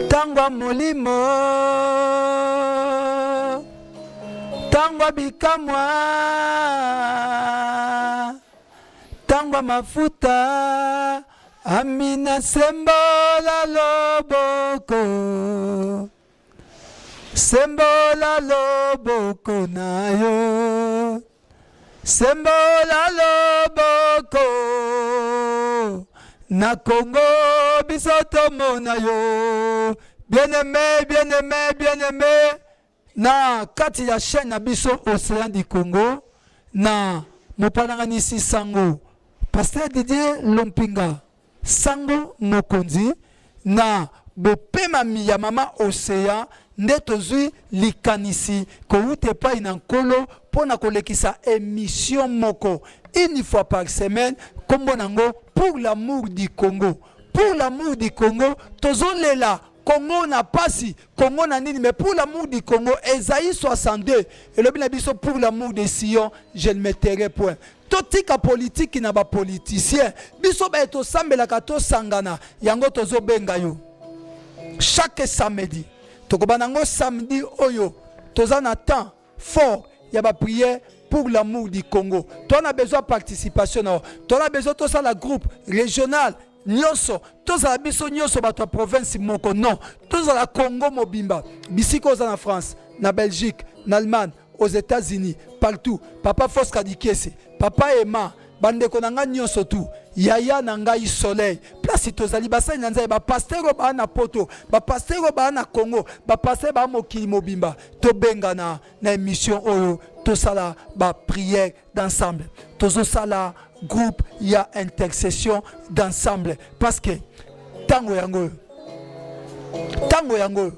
Ntango ya molimo, ntango ya bikamwa, ntango ya mafuta, amina sembola loboko, sembola loboko na yo. Sembola loboko na Congo biso tomona yo bien-aimé bien-aimé bien-aimé na kati ya chaîne na biso Océan du Congo na mopalanganisi sango Pasteur Didier Lompinga Sango mokonzi na bopemami ya mama Ocean nde tozui likanisi kowuta epai na Nkolo mpo na kolekisa emission moko une fois par semaine kombo nango pour l'amour du Congo. Pour l'amour du Congo tozolela Congo na pasi, Congo na nini mais pour l'amour du Congo Esaïe 62 elobi na biso pour l'amour de Sion je ne me tairai point. Totika politiki na ba politiciens biso baye tosambelaka tosangana yango tozobenga yo chaque samedi tokobanda yango samedi oyo toza na temps fort ya ba prière pour l'amour du Congo toza na besoin participation na yo toza na besoin tosala groupe régional nyonso tozala biso nyonso bato ya province moko non tozala Congo mobimba bisika oza na France na Belgique na Allemagne aux Etats-Unis partout papa Fosca Dikiese papa Emma bandeko na ngai nyonso tu yaya na ngai soleil place tozali basali na nzambe bapasteur oyo baa na poto bapasteur oyo baa na congo bapasteur baa mokili mobimba tobengana na émission oyo tosala baprière d'ensemble tozosala groupe ya intercession d'ensemble parce que ntango yango oyo ntango yango oyo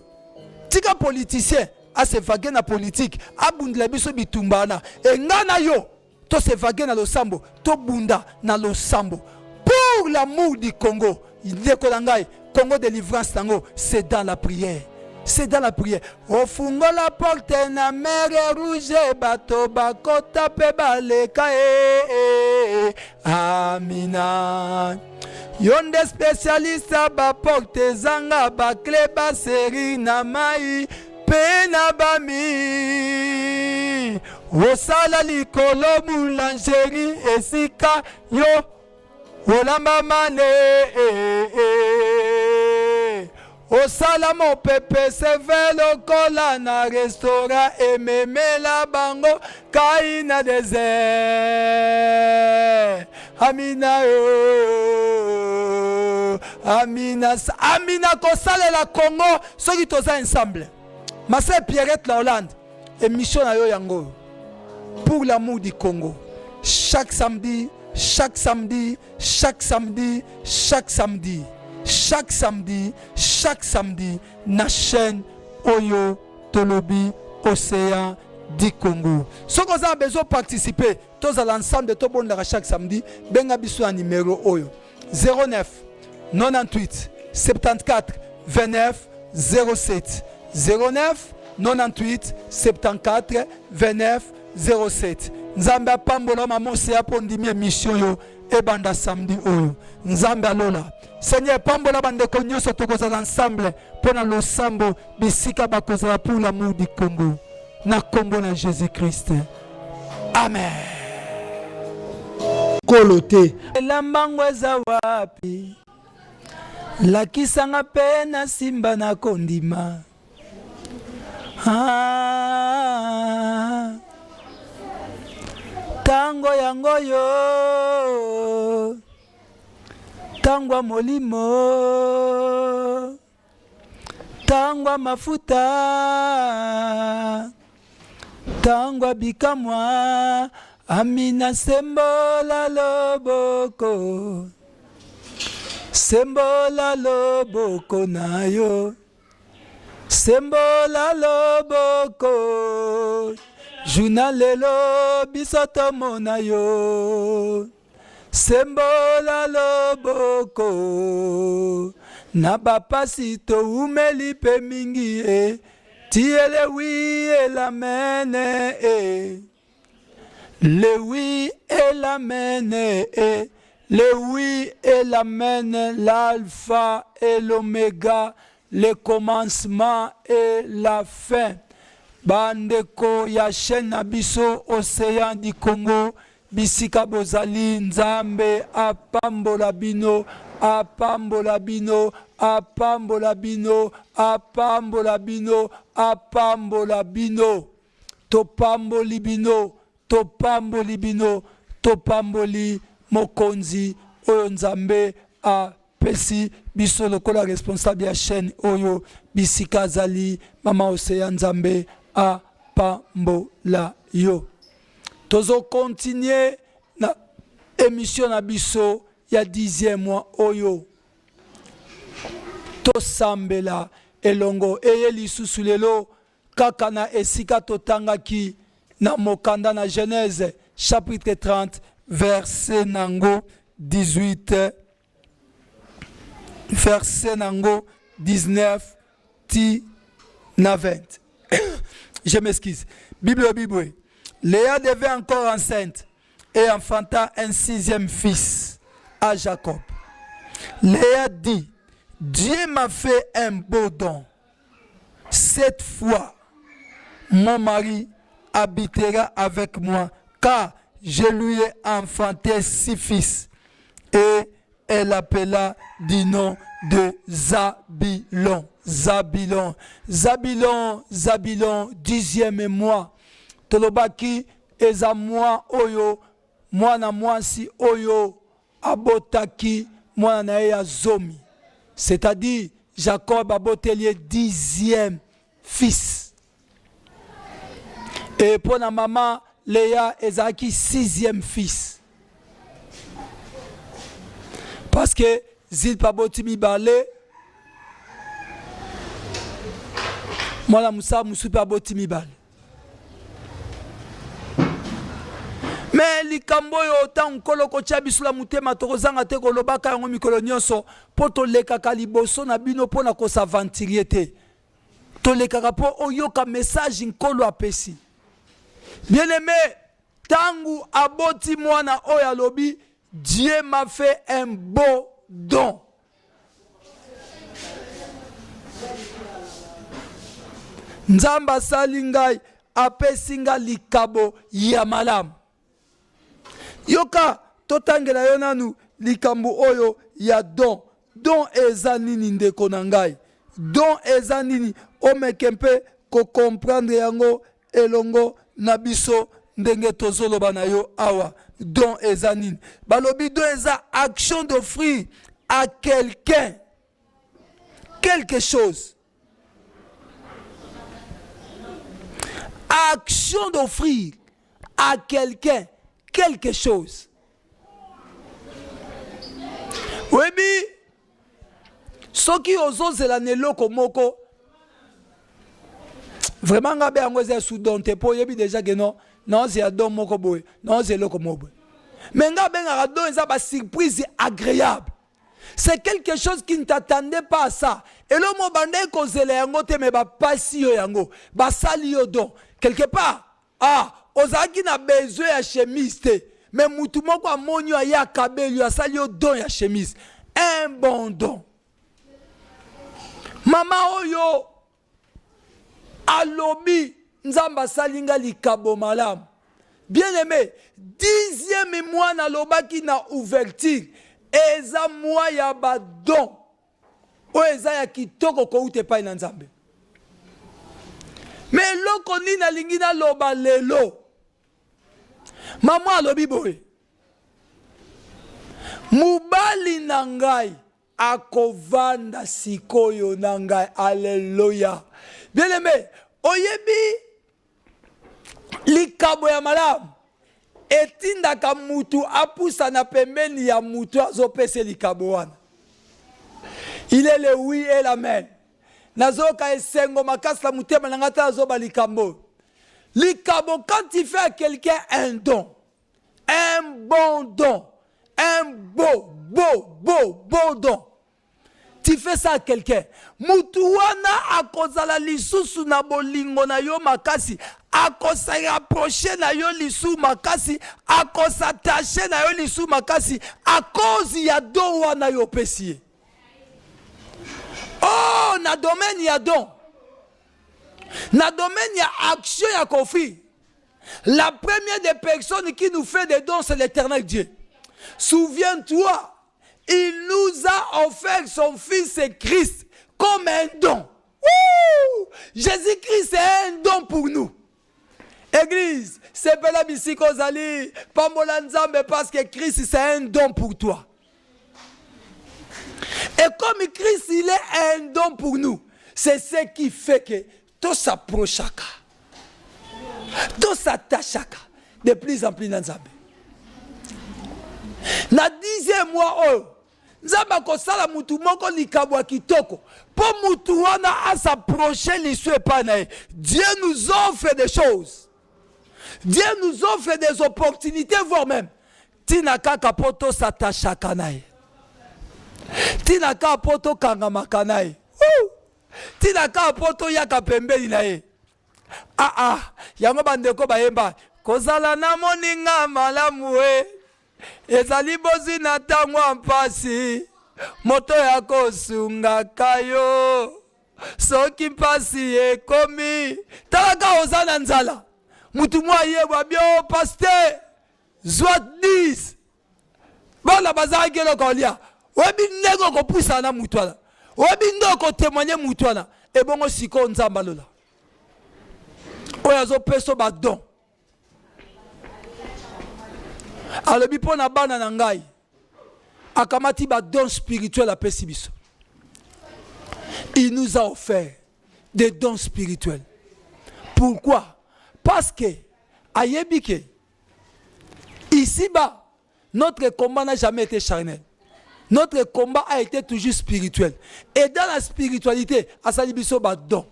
tika politicien a se vague na politique abundela biso bitumba wana e nga na yo to se vague na losambo tobunda na losambo pour l'amour du Congo ndeko na ngai Congo délivrance nango c'est dans la prière c'est dans la prière ofungola porte na mer rouge bato bakota mpe baleka e, e, e. amina Yo nde specialiste ya ba porte ezanga ba cle ba seri na mai pe na ba mi osala likolo boulangerie esika yo olamba mane eh, eh. Osala mopepe seve lokola na restaurant ememela bango kai na desert amina oh, amina amina kosalela Congo soki toza ensemble ma sœur Pierrette la Hollande émission na yo yango pour l'amour du Congo chaque samedi chaque samedi chaque samedi chaque samedi chaque samedi chaque samedi na chaîne oyo tolobi océan du Congo soki oza na besoin participer tozala ensemble tobondaka chaque samedi benga biso na numero oyo 09 98 74 29 07 09 98 74 29 07 nzambe apambola mama oseya mpo ondimi emission yo ebanda samedi oyo nzambe alola seigneur pambola bandeko nyonso tokozala ensemble mpo na losambo bisika bakozala pour l'amour du congo na nkombo na jésus christ amen kolo te elambango eza wapi lakisanga mpe nasimba na kondima Ah, tango yango yo tango ya molimo tango ya mafuta tango ya bikamwa amina sembola loboko sembola loboko na yo Sembola loboko journal lelo biso tomona yo sembola loboko na bapasi towumeli mpe mingi e tiele wi elamene e le wi elamene e. Le oui et l'amen, l'alpha et l'omega, le commencement et la fin. Bandeko ya chaîne na biso Océan du Congo, bisika bozali, Nzambe apambola bino, apambola bino, apambola bino, apambola bino, apambola bino. Topamboli bino Topamboli bino, topamboli mokonzi oyo Nzambe apesi biso lokola responsable ya chaîne oyo bisika azali. Mama Ocean, Nzambe apambola yo. Tozo continuer na émission na biso ya dixième mois oyo tosambela elongo eye lisusu lelo Kaka na esika totangaki na mokanda na Genèse chapitre 30 verset nango 18 verset nango 19 ti na 20. Je m'excuse. Bible elobi boye, Léa devint encore enceinte et enfanta un sixième fils à Jacob. Léa dit, Dieu m'a fait un beau don. Cette fois, mon mari habitera avec moi, car je lui ai enfanté six fils. Et elle appela du nom de Zabilon. Zabilon. Zabilon, Zabilon, dixième mois. Tolobaki eza mois oyo mwana mwasi oyo abotaki mwana na ye ya zomi, c'est-à-dire Jacob aboteli ye dixième fils. Et mpo na mama Lea ezalaki sixième fils, parce que Zilpa aboti mibale, mwana mosala mosusu mpe aboti mibale. Me likambo oyo ntango Nkolo kotya biso na motema, tokozanga te kolobaka yango mikolo nyonso, mpo tolekaka liboso na bino mpo na kosavantirie te. Tolekaka mpo oyoka message Nkolo apesi. Bien-aimé, ntango aboti mwana oyo alobi Dieu m'a fait un beau don. Nzambe asali ngai, apesi ngai likabo ya malamu. Yoka, totangela yo nanu likambo oyo ya don. Don eza nini ndeko na ngai? Don eza nini? Omeke mpe kokomprendre yango elongo na biso ndenge tozoloba na yo awa. Don eza nini? Balobi don eza action d'offrir à quelqu'un quelque chose. Action d'offrir à quelqu'un quelque chose. Oyebi soki ozozela na eloko moko vraiment nga be yango eza sous don te, mpo oyebi déjà ke non, naozela don moko boye, naozela eloko moko boye. Mais nga abengaka don eza ba surprise agréable. C'est quelque chose qui ne t'attendait pas à ça. Eloko moko bandaki kozela yango te, mais bapasi yo yango, basali yo don quelque part. Ah, ozalaki na besoin ya chemise te, mais mutu moko amoni yo, aye akabeli yo, asali yo don ya chemise. Un bon don. Mama oyo alobi Nzambe asali nga likabo malamu. Bien aimé, dixième mois nalobaki na ouverture eza mois ya ba don oyo eza ya kitoko kouta epai na Nzambe. Me eloko nini nalingi naloba lelo? Mama alobi boye, mobali na ngai akovanda sikoyo na ngai. Aleluya! Bien aimé, oyebi likabo ya malamu etindaka mutu apusana pembeni ya mutu azopesa likabo wana. Il est le oui et l'amen. Nazoyoka esengo makasi na motema na ngai ata nazoba likambo. Likabo, quand tu fais à quelqu'un un don, un bon don, un beau, beau, beau, beau don, tu fais ça à quelqu'un, mutu wana akozala lisusu na bolingo na yo makasi. Ako se rapprocher na yo lisusu makasi, ako s'attacher na yo lisusu makasi à cause ya don wana yo opesi ye. Oh, na domaine ya don, na domaine ya action ya kofi, la première des personnes qui nous fait des dons, c'est l'Éternel Dieu. Souviens-toi, il nous a offert son fils Christ comme un don. Jésus-Christ est un don pour nous. Église, sepela bisika ozali, pambola Nzambe, parce que Christ, c'est un don pour toi. Et comme Christ, il est un don pour nous, c'est ce qui fait que tos'approchaka, tos'attachaka de plus en plus na Nzambe. Na 10e mois oyo, Nzambe akosala mutu moko likambo ya kitoko mpo mutu wana as'approche lisu epai na ye. Dieu nous offre des choses, Dieu nous offre des opportunités, voire même ntina kaka mpo tos'attachaka na ye, ntina kaka mpo tokangamaka na ye, ntina kaka mpo toyaka pembeni na ye. Aa ah, ah, yango bandeko bayemba kozala na moninga malamu e ezali bozwi na ntango ya mpasi, moto ya kosungaka yo soki mpasi ekomi. Talaka, oza na nzala, mutu mwa ayebwa bio, pasteur, zwa 10, bana bazalaki eloko kolia. Oyebi ndenge okopusana na mutu wana, oyebi nde okotémoigner mutu wana. Ebongo sikoyo Nzambe alola oyo azopesa badon, alobi mpo na bana na ngai, akamati badon spirituel apesi biso. Il nous a offert des dons spirituels. Pourquoi? Parce que ayebi ke ici-bas, notre combat n'a jamais été charnel, notre combat a été toujours spirituel. Et dans la spiritualité, asali biso badon,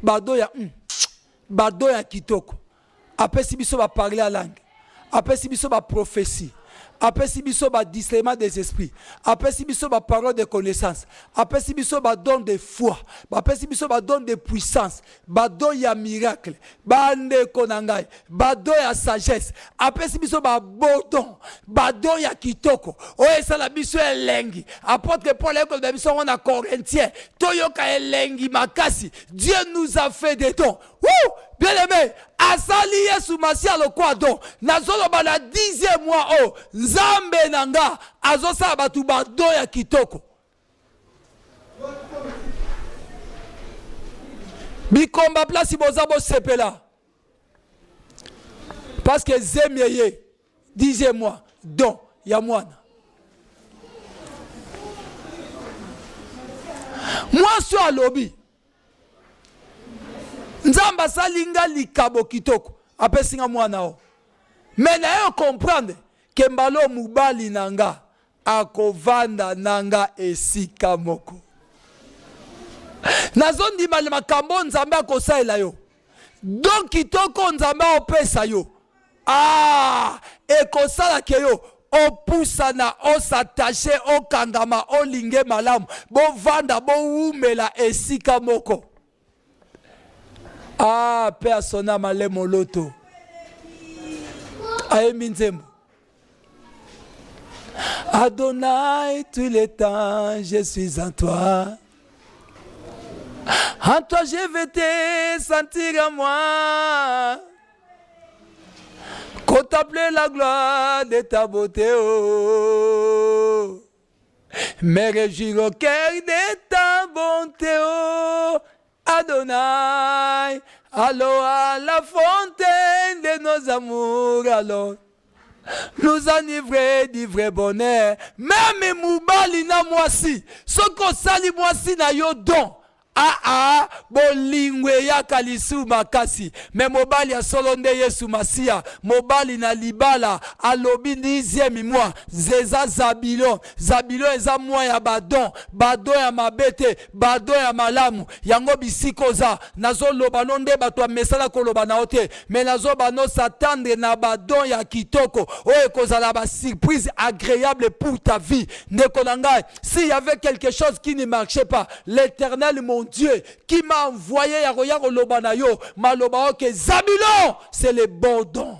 badon ya badon ya kitoko. Apesi biso baparler en langue, apesi biso baprophétie, apesi biso badiscernement des esprits, apesi biso baparole de connaissance, apesi biso badon de foi, bapesi biso badon de puissance, badon ya miracle, bandeko na ngai, badon ya sagesse, apesi biso babodon, badon ya kitoko oyo esala biso elengi. Apôtre Paul ayekoloba biso yango na Corinthien, toyoka elengi makasi. Dieu nous a fait des dons. Woo! Bien aimé, asali Yesu Masiya lokwa don. Nazoloba na 10e mois oyo, Nzambe na nga azosala bato badon ya kitoko. Bikomba place boza, bosepela, parce que zemi eye, 10e mois, don ya mwana mwasi oyo alobi: Nzambe asali nga likabo kitoko, apesi nga mwana oyo, me naye ocomprendre ke mbala oyo mobali na nga akovanda na nga esika moko. Nazondima makambo Nzambe akosalela yo, don kitoko Nzambe aopesa yo, ah, ekosalaka yo opusana, os'attacher, okangama, olinge malamu, bovanda, bowumela esika moko. Ah, mpe asona malemo loto ayembi nzembo: Adonai, tout le temps je suis en toi. En toi je vais te sentir à moi. Contempler la gloire de ta beauté. Oh. Me réjouir au cœur de ta bonté. Oh. Adonai, allons à la fontaine de nos amours, allons nous enivrer du vrai bonheur. Même mobali na mwasi, soki osali mwasi na yo don, aa, bolingo eyaka lisu makasi. Me mobali ya solo nde Yesu Masiya, mobali na libala, alobi 10e mois eza Zabilon. Zabilon eza mwa ya badon, badon ya mabe te, badon ya malamu. Yango bisika oza, nazoloba no nde bato amesala koloba na yo te, me nazoba no s'attendre na badon ya kitoko oyo ekozala basurprise agréable pour ta vie. Ndeko na ngai, s'il y avait quelque chose qui ne marchait pas, l'Éternel mon Dieu qui m'a envoyé ya koya koloba na yo maloba oke Zabilon c'est le bon don.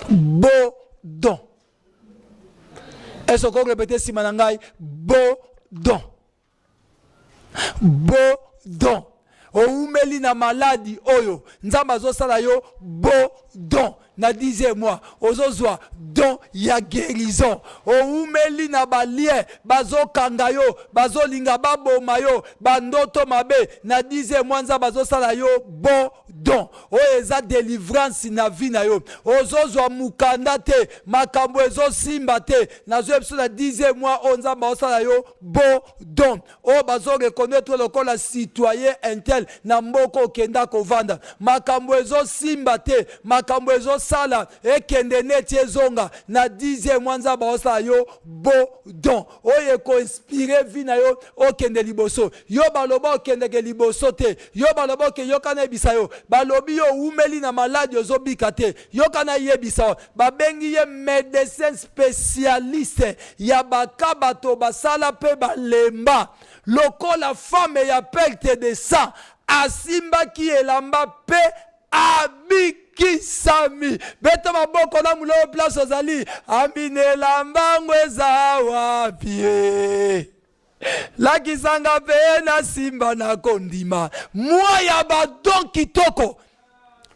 Bon don. Est-ce qu'on répète nsima na ngai bon don? Bon don. Owumeli na maladi oyo Nzambe azosala yo bon don na 10e mois ozozwa don ya guérison. Owumeli na balien bazokanga yo bazolinga baboma yo bandoto mabe na 10e mois Nzambe azosala yo bon don oyo eza delivrance na vie na yo. Ozozwa mukanda te makambo ezosimba te nazoyebisa biso na 10e mois oyo Nzambe azosala yo bon don oyo bazo reconnaître lokola citoyen intel na mboka okenda kovanda makambo ezosimba te makambo ezosala ekende neti ezonga na 10e mois Nzambe aosala yo bo don oyo ekoinspire vie na yo okende liboso yo baloba okendeke liboso te yo baloba oke yoka nayebisa yo balobi yo owumeli na maladi ozobika te yoka nayebisa yo babengi ye medecin specialiste ya baka bato basala mpe balemba lokola femme ya perte de sang asimbaki elamba mpe abikisami. Beta maboko na muloo place ozali amina elamba ngo eza wapi ye lakisanga mpe nasimba na kondima mwa ya badon kitoko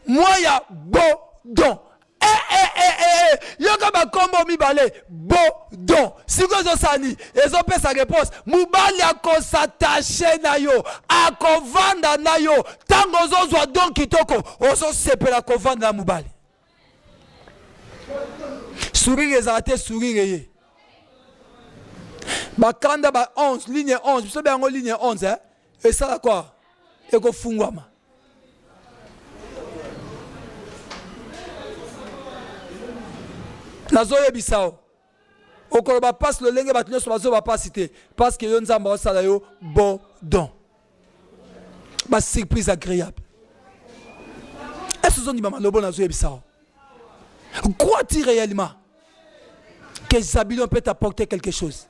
mwa ya bo don eh, eh, eh, eh, eh. yoka bakombo mibale bo don sikoyo ezosala nini ezopesa reponse mobali akosatache na yo akovanda na yo ntango ozozwa don kitoko ozosepela kovanda na mobali sourire ezala te sourire ye bakanda ba 11 ligne 11 biso be yango ligne 11 eh? esala kwa ekofungwama nazoyebisa yo okoloba mpasi lolenge bato nyonso bazoba mpasi te parceke yo nzambe aosala yo bon don basurprise agréable ese ozondima malobo nazoyebisa yo crois-tu réellement que Zabulon peut t'apporter quelque chose?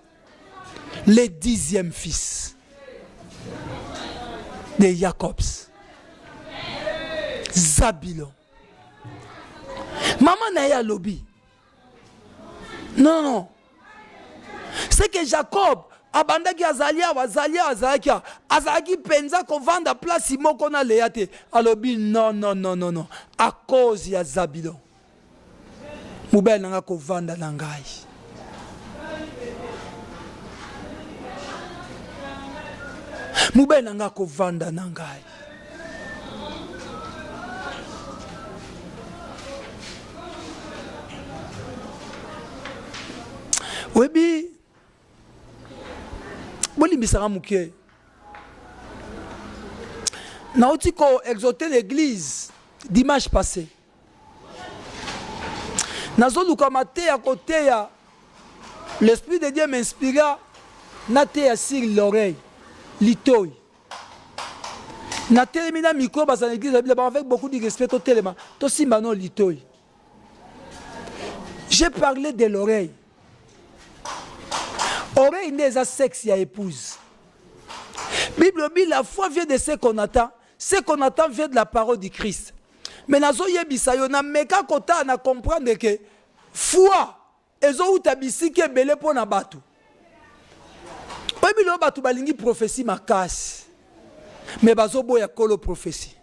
Le dixième fils de Jacobs. Zabulon. Maman na ye alobi. Non, non. C'est que Jacob abandaki azali awa azali awa azalaki awa azalaki mpenza kovanda place moko na Lea te alobi non non non non non à cause ya Zabulon mobali na ngai kovanda na ngai mobali na ngai akovanda na ngai oyebi bolimbisaka moke nauti ko exhorter l'église dimanche passé nazoluka mateya koteya l'esprit de dieu m'inspira nateya sur l'oreille litoi natelemi na micro baza na église na avec beaucoup de respect totelema tosimba no litoi j'ai parlé de l'oreille oreille nde eza sexe ya épouse bible obi la foi vient de ce qu'on attend Ce qu'on attend vient de la parole du Christ. Mais nazo yebisa yo na meka kotala na comprendre que foi ezowuta bisika ebele mpo na bato. Oyebi lelo bato balingi prophetie makasi mais bazoboya kolo prophetie.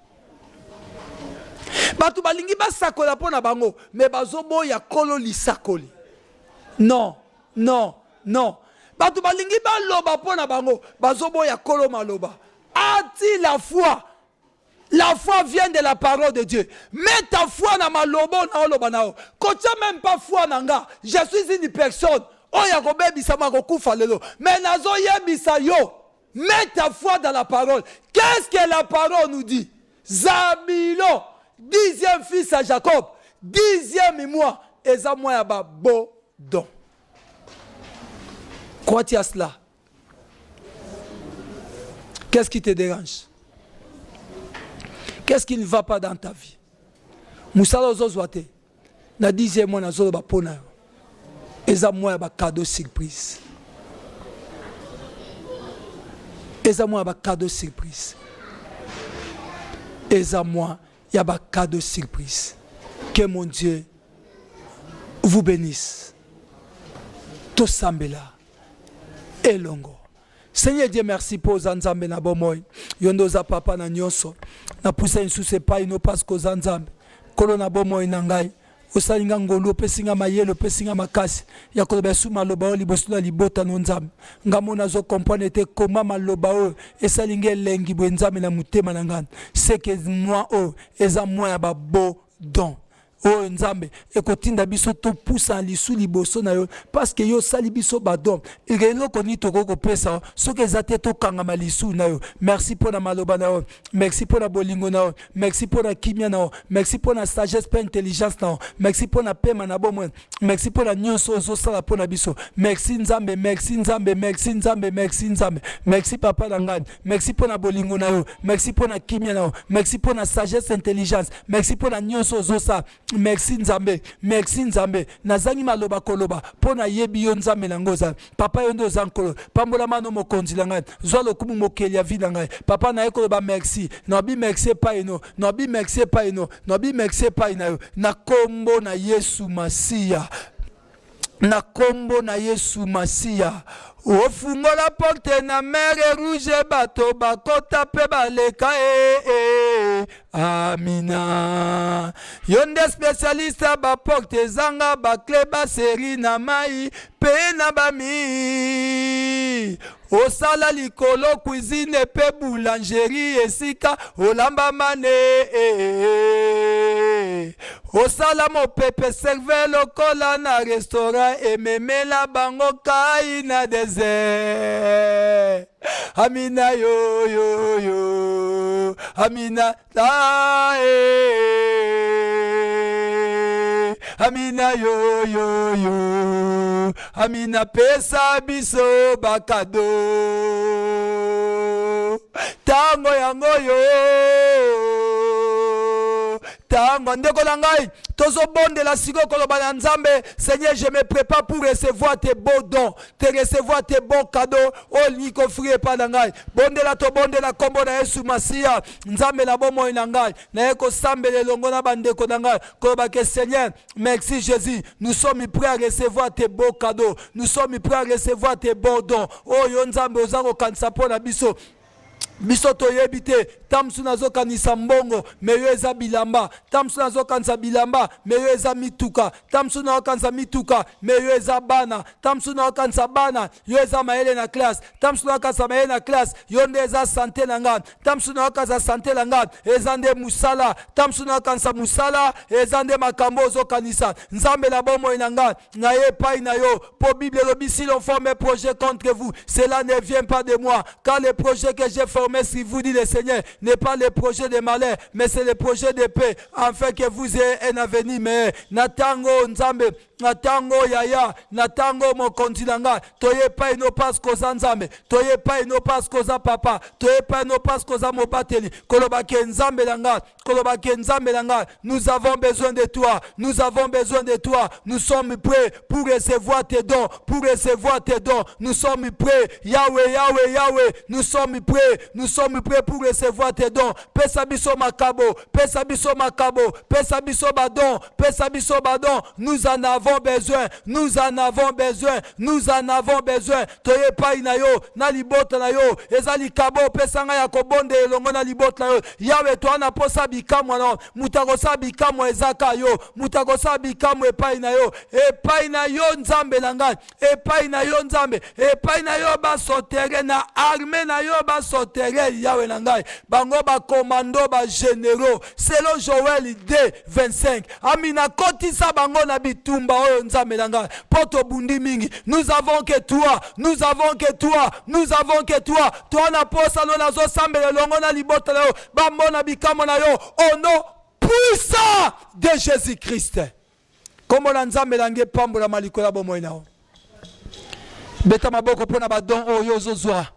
Bato balingi basakola mpo na bango mais bazoboya kolo lisakoli. Non, non, non. Bato balingi baloba mpo na bango bazoboya kolo maloba. Ati la foi. La foi vient de la parole de Dieu. Mets ta foi na malobo na oloba na yo. Kotia même pas foi na nga. Je suis une personne. Oyo akobebisa ma kokufa lelo. Mais nazo yebisa yo. Mets ta foi dans la parole. Qu'est-ce que la parole nous dit? Zabilo, dixième fils à Jacob, dixième mois, eza mois ya ba beau don. Crois-tu à cela? Qu'est-ce qui te dérange? Qu'est-ce qui ne va pas dans ta vie? Musala ozozwa te. Na dixième mois nazoloba mpo na yo. Eza mois ya ba cadeau surprise. Eza mwa ba cadeau surprise. Eza mwa ya ba cadeau surprise. Que mon Dieu vous bénisse. Tosambela elongo. Seigneur Dieu merci mpo oza Nzambe na bomoi. Yo nde oza papa na nyonso. Napusa lisusu epai no parce que oza Nzambe. Nkolo na bomoi na ngai. Osali nga ngolu, opesi nga mayele, opesi nga makasi ya koloba esu maloba oyo liboso na libota no Nzambe. Nga mona nazo comprendre te koma maloba oyo esali nga elengi boye Nzambe na motema na nga. C'est que moi oyo eza moi ya ba beau don oyo Nzambe ekotinda biso topusa lisu liboso na yo parce que yo osali biso ba don. Eloko nini tokoki kopesa soki eza te tokangama lisu na yo. Merci mpo na maloba na yo. Merci mpo na bolingo na yo. Merci mpo na kimia na yo. Merci mpo na sagesse mpe intelligence na yo. Merci mpo na pema na bomoi. Merci mpo na nyonso ozosala mpo na biso. Merci Nzambe, merci Nzambe, merci Nzambe, merci Nzambe. Merci papa na ngai. Merci mpo na bolingo na yo. Merci mpo na kimia na yo. Merci mpo na sagesse, intelligence. Merci mpo na nyonso ozosala. Merci Nzambe, merci Nzambe. Nazangi maloba koloba mpo nayebi yo Nzambe na ngoza. Papa yo nde oza nkolo. Pambola mano mokonzi na ngai. Zwa lokumu mokeli ya vie na ngai. Papa naye koloba merci. Nabi merci epai no. Nabi merci epai no. Nabi merci epai na yo. Na kombo na Yesu Masiya. Na kombo na Yesu Masiya. Ofungola porte na mer rouge bato bakota mpe baleka e, e, amina. Yo nde spécialiste ya baporte ezanga bakle baseri na mai mpe na bami osala likolo cuisine mpe boulangerie esika olamba mane osala mopepe serve lokola na restaurant ememela bango kai na desert amina yo yo yo amina ta eh. amina yo yo yo amina pesa biso bakado ntango yango yo ntango ndeko na ngai tozobondela sikoyo koloba na nzambe seigneur je me prépare pour recevoir tes beaux dons te recevoir tes bons cadeaux oyo olingi kofri epai na ngai bondela tobondela nkombo na yesu masiya nzambe na bomoi na ngai naye kosambela elongo na bandeko na ngai koloba ke seigneur merci jésus nous sommes prêts à recevoir tes beaux cadeaux nous sommes prêts à recevoir tes bons dons oyo nzambe oza kokanisa mpo na biso biso toyebi te ntango mosusu nazokanisa mbongo me yo eza bilamba ntango mosusu nazokanisa bilamba me yo eza mituka ntango mosusu nazokanisa mituka me yo eza bana ntango mosusu nazokanisa bana yo eza mayele na classe ntango mosusu nazokanisa mayele na classe yo nde eza sante na nga ntango mosusu nazokanisa sante na nga eza nde mosala ntango mosusu nazokanisa mosala eza nde makambo ozokanisa nzambe na bomoi na nga naye epai na yo mpo bible elobi si l'on forme un projet contre vous cela ne vient pas de moi car le projet que j'ai formé sur vous dit le Seigneur n'est pas le projet de malheur mais c'est le projet de paix afin que vous ayez un avenir mais na ntango nzambe na ntango yaya na ntango mokonzi na ngai toye epai no parce que oza nzambe toye epai no parce que oza papa toye epai no parce que oza mobateli koloba ke nzambe na ngai koloba ke nzambe na ngai nous avons besoin de toi nous avons besoin de toi nous sommes prêts pour recevoir tes dons pour recevoir tes dons nous sommes prêts Yahweh Yahweh Yahweh nous sommes prêts nous sommes prêts pour recevoir tes dons pesa biso makabo pesa biso makabo pesa biso badon pesa biso badon nous en avons besoin nous en avons besoin nous en avons besoin toye epai na yo na libota na yo eza likabo opesa ngai ya kobondela elongo na libota na yo yawe toa na posa bikamwa na moto akosala bikamwa eza ka yo moto akosala bikamwa epai na yo epai na yo nzambe na ngai epai na yo nzambe epai na yo basotere na arme na yo basotere yawe na ngai bango bakomando bageneraux selon joel 2 25 amina kotisa bango na bitumba oyo nzambe na ngai mpo tobundi mingi nous avons que toi nous avons que toi nous avons que toi toa na posa no nazosambela elongo na libota na yo bamona bikamwa na yo au nom puissant de jésus christ nkombo na nzambe na ngai epambolama likolo ya bomoi na yo beta maboko mpo na badon oyo ozozwa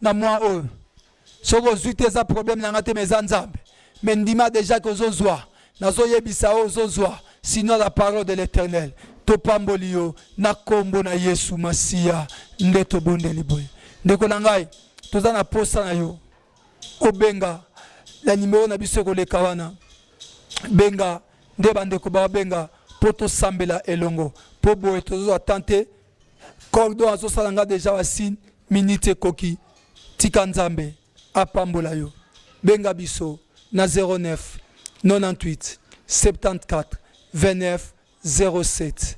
na mwa oyo soki ozwi te eza problème na nga te mais eza nzambe mais ndima deja ke ozozwa nazoyebisa oyo ozozwa sinon la parole de l'éternel topamboli yo na nkombo na yesu masiya nde tobondeli boye ndeko na ngai. Toza na posa na yo. Obenga na nimero na biso ekoleka wana. Benga nde bandeko babenga mpo tosambela elongo, mpo boye tozozwa temps te. Cordon azosala nga deja basigne, minute ekoki. Tika Nzambe apambola yo. Benga biso na 09 98 74 29 07.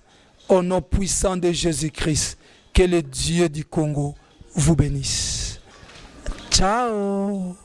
Au nom puissant de Jésus-Christ, que le Dieu du Congo vous bénisse. Ciao.